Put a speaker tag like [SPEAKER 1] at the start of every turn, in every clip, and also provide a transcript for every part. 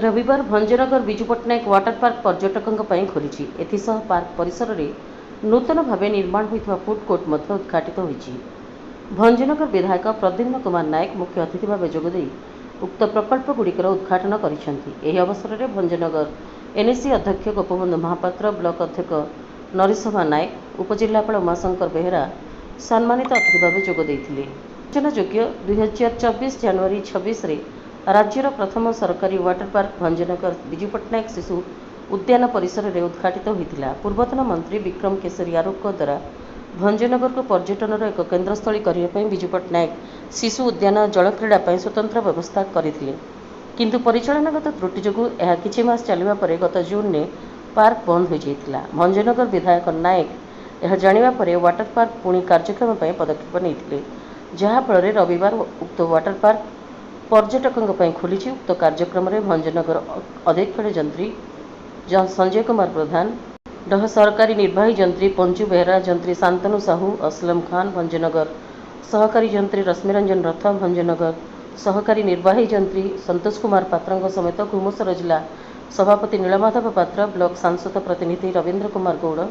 [SPEAKER 1] ରବିବାର Bhanjanagar Biju Patnaik water park ପର୍ଯ୍ୟଟକଙ୍କ ପାଇଁ ଖୋଲିଛି। ଏଥିସହ ପାର୍କ ପରିସରରେ ନୂତନ ଭାବେ ନିର୍ମାଣ ହୋଇଥିବା ଫୁଡ୍ କୋର୍ଟ ମଧ୍ୟ ଉଦ୍ଘାଟିତ ହୋଇଛି। ଭଞ୍ଜନଗର ବିଧାୟକ ପ୍ରଦ୍ୟୁମ୍ନ କୁମାର ନାୟକ ମୁଖ୍ୟ ଅତିଥି ଭାବେ ଯୋଗଦେଇ ଉକ୍ତ ପ୍ରକଳ୍ପଗୁଡ଼ିକର ଉଦ୍ଘାଟନ କରିଛନ୍ତି। ଏହି ଅବସରରେ ଭଞ୍ଜନଗର ଏନ୍ଏସି ଅଧ୍ୟକ୍ଷ ଗୋପବନ୍ଧୁ ମହାପାତ୍ର, ବ୍ଲକ ଅଧ୍ୟକ୍ଷ ନରସିଂହା ନାୟକ, ଉପଜିଲ୍ଲାପାଳ ଉମାଶଙ୍କର ବେହେରା ସମ୍ମାନିତ ଅତିଥି ଭାବେ ଯୋଗ ଦେଇଥିଲେ। ସୂଚନାଯୋଗ୍ୟ, 2024 ଜାନୁଆରୀ 26ରେ ରାଜ୍ୟର ପ୍ରଥମ ସରକାରୀ ୱାଟର ପାର୍କ ଭଞ୍ଜନଗର ବିଜୁ ପଟ୍ଟନାୟକ ଶିଶୁ ଉଦ୍ୟାନ ପରିସରରେ ଉଦ୍ଘାଟିତ ହୋଇଥିଲା। ପୂର୍ବତନ ମନ୍ତ୍ରୀ ବିକ୍ରମ କେଶରୀ ଆରୁଖଙ୍କ ଦ୍ୱାରା ଭଞ୍ଜନଗରକୁ ପର୍ଯ୍ୟଟନର ଏକ କେନ୍ଦ୍ରସ୍ଥଳୀ କରିବା ପାଇଁ ବିଜୁ ପଟ୍ଟନାୟକ ଶିଶୁ ଉଦ୍ୟାନ ଜଳକ୍ରୀଡ଼ା ପାଇଁ ସ୍ୱତନ୍ତ୍ର ବ୍ୟବସ୍ଥା କରିଥିଲେ। କିନ୍ତୁ ପରିଚାଳନାଗତ ତ୍ରୁଟି ଯୋଗୁଁ ଏହା କିଛି ମାସ ଚାଲିବା ପରେ ଗତ ଜୁନରେ ପାର୍କ ବନ୍ଦ ହୋଇଯାଇଥିଲା। ଭଞ୍ଜନଗର ବିଧାୟକ ନାୟକ ଏହା ଜାଣିବା ପରେ ୱାଟର ପାର୍କ ପୁଣି କାର୍ଯ୍ୟକ୍ଷମ ପାଇଁ ପଦକ୍ଷେପ ନେଇଥିଲେ, ଯାହାଫଳରେ ରବିବାର ଉକ୍ତ ୱାଟର ପାର୍କ ପର୍ଯ୍ୟଟକଙ୍କ ପାଇଁ ଖୋଲିଛି। ଉକ୍ତ କାର୍ଯ୍ୟକ୍ରମରେ ଭଞ୍ଜନଗର ଅଧୀକ୍ଷଣ ଯନ୍ତ୍ରୀ ସଞ୍ଜୟ କୁମାର ପ୍ରଧାନ, ଡହ ସରକାରୀ ନିର୍ବାହୀ ଯନ୍ତ୍ରୀ ପଞ୍ଚୁ ବେହେରା, ଯନ୍ତ୍ରୀ ଶାନ୍ତନୁ ସାହୁ, ଅସଲମ ଖାନ, ଭଞ୍ଜନଗର ସହକାରୀ ଯନ୍ତ୍ରୀ ରଶ୍ମିରଞ୍ଜନ ରଥ, ଭଞ୍ଜନଗର ସହକାରୀ ନିର୍ବାହୀ ଯନ୍ତ୍ରୀ ସନ୍ତୋଷ କୁମାର ପାତ୍ରଙ୍କ ସମେତ ଘୁମୁସର ଜିଲ୍ଲା ସଭାପତି ନୀଳମାଧବ ପାତ୍ର, ବ୍ଲକ ସାଂସଦ ପ୍ରତିନିଧି ରବୀନ୍ଦ୍ର କୁମାର ଗୌଡ଼,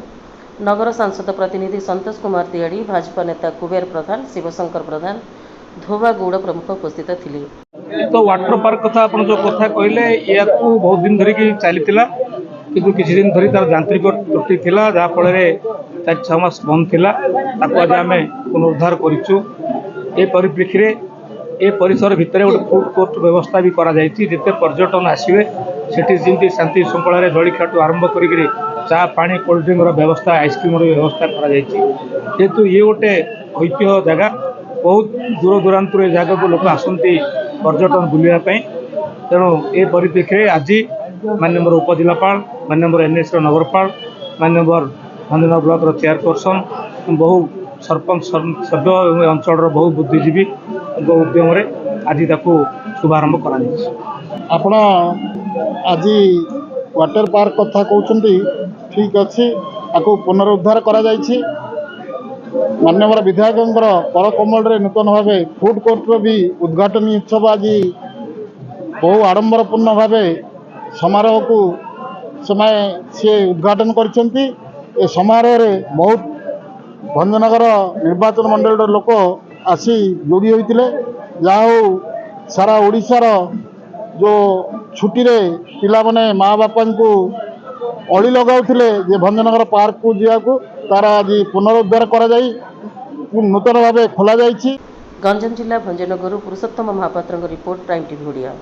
[SPEAKER 1] ନଗର ସାଂସଦ ପ୍ରତିନିଧି ସନ୍ତୋଷ କୁମାର ତିଆଡ଼ି, ଭାଜପା ନେତା କୁବେର ପ୍ରଧାନ, ଶିବଶଙ୍କର ପ୍ରଧାନ, ଧୋବା ଗୌଡ଼ ପ୍ରମୁଖ ଉପସ୍ଥିତ ଥିଲେ।
[SPEAKER 2] ତ ୱାଟର ପାର୍କ କଥା ଆପଣ ଯେଉଁ କଥା କହିଲେ, ୟାକୁ ବହୁତ ଦିନ ଧରିକି ଚାଲିଥିଲା, କିନ୍ତୁ କିଛି ଦିନ ଧରି ତାର ଯାନ୍ତ୍ରିକ ତ୍ରୁଟି ଥିଲା, ଯାହାଫଳରେ 4-6 ମାସ ବନ୍ଦ ଥିଲା। ତାକୁ ଆଜି ଆମେ ପୁନରୁଦ୍ଧାର କରିଛୁ। ଏ ପରିପ୍ରେକ୍ଷୀରେ ଏ ପରିସର ଭିତରେ ଗୋଟେ ଫୁଡ୍ କୋର୍ଟ ବ୍ୟବସ୍ଥା ବି କରାଯାଇଛି। ଯେତେ ପର୍ଯ୍ୟଟନ ଆସିବେ, ସେଠି ଯେମିତି ଶାନ୍ତି ଶୃଙ୍ଖଳାରେ ଜଳଖିଆଠୁ ଆରମ୍ଭ କରିକିରି ଚା, ପାଣି, କୋଲ୍ଡ ଡ୍ରିଙ୍କର ବ୍ୟବସ୍ଥା, ଆଇସ୍କ୍ରିମର ବ୍ୟବସ୍ଥା କରାଯାଇଛି। ଯେହେତୁ ଇଏ ଗୋଟେ ଐତିହ୍ୟ ଜାଗା, ବହୁତ ଦୂର ଦୂରାନ୍ତରୁ ଏ ଜାଗାକୁ ଲୋକ ଆସନ୍ତି ପର୍ଯ୍ୟଟନ ବୁଲିବା ପାଇଁ। ତେଣୁ ଏ ପରିପ୍ରେକ୍ଷୀରେ ଆଜି ମାନ୍ୟବର ଉପଜିଲ୍ଲାପାଳ, ମାନ୍ୟବର ଏନ୍ଏସିର ନଗରପାଳ, ମାନ୍ୟବର ଭଞ୍ଜନଗର ବ୍ଲକର ଚେୟାରପର୍ସନ୍, ବହୁ ସରପଞ୍ଚ ସଭ୍ୟ ଏବଂ ଏ ଅଞ୍ଚଳର ବହୁ ବୁଦ୍ଧିଜୀବୀଙ୍କ ଉଦ୍ୟମରେ ଆଜି ତାକୁ ଶୁଭାରମ୍ଭ କରାଯାଇଛି।
[SPEAKER 3] ଆପଣ ଆଜି ୱାଟର ପାର୍କ କଥା କହୁଛନ୍ତି, ଠିକ୍ ଅଛି, ତାକୁ ପୁନରୁଦ୍ଧାର କରାଯାଇଛି। ମାନ୍ୟବର ବିଧାୟକଙ୍କର କରକମଳରେ ନୂତନ ଭାବେ ଫୁଡ୍ କୋର୍ଟର ବି ଉଦ୍ଘାଟନୀ ଉତ୍ସବ ଆଜି ବହୁ ଆଡ଼ମ୍ବରପୂର୍ଣ୍ଣ ଭାବେ ସମାରୋହକୁ ସେମାନେ ସିଏ ଉଦ୍ଘାଟନ କରିଛନ୍ତି। ଏ ସମାରୋହରେ ବହୁତ ଭଞ୍ଜନଗର ନିର୍ବାଚନ ମଣ୍ଡଳୀର ଲୋକ ଆସି ଯୋଡ଼ି ହୋଇଥିଲେ। ଯାହା ହଉ, ସାରା ଓଡ଼ିଶାର ଯେଉଁ ଛୁଟିରେ ପିଲାମାନେ ମା ବାପାଙ୍କୁ ଅଳି ଲଗାଉଥିଲେ ଯେ ଭଞ୍ଜନଗର ପାର୍କକୁ ଯିବାକୁ, ତାର ଆଜି ପୁନରୁଦ୍ଧାର କରାଯାଇ ନୂତନ ଭାବେ ଖୋଲାଯାଇଛି।
[SPEAKER 1] ଗଞ୍ଜାମ ଜିଲ୍ଲା ଭଞ୍ଜନଗରରୁ ପୁରୁଷୋତ୍ତମ ମହାପାତ୍ରଙ୍କ ରିପୋର୍ଟ, ପ୍ରାଇମ୍ ଟିଭି ଓଡ଼ିଆ।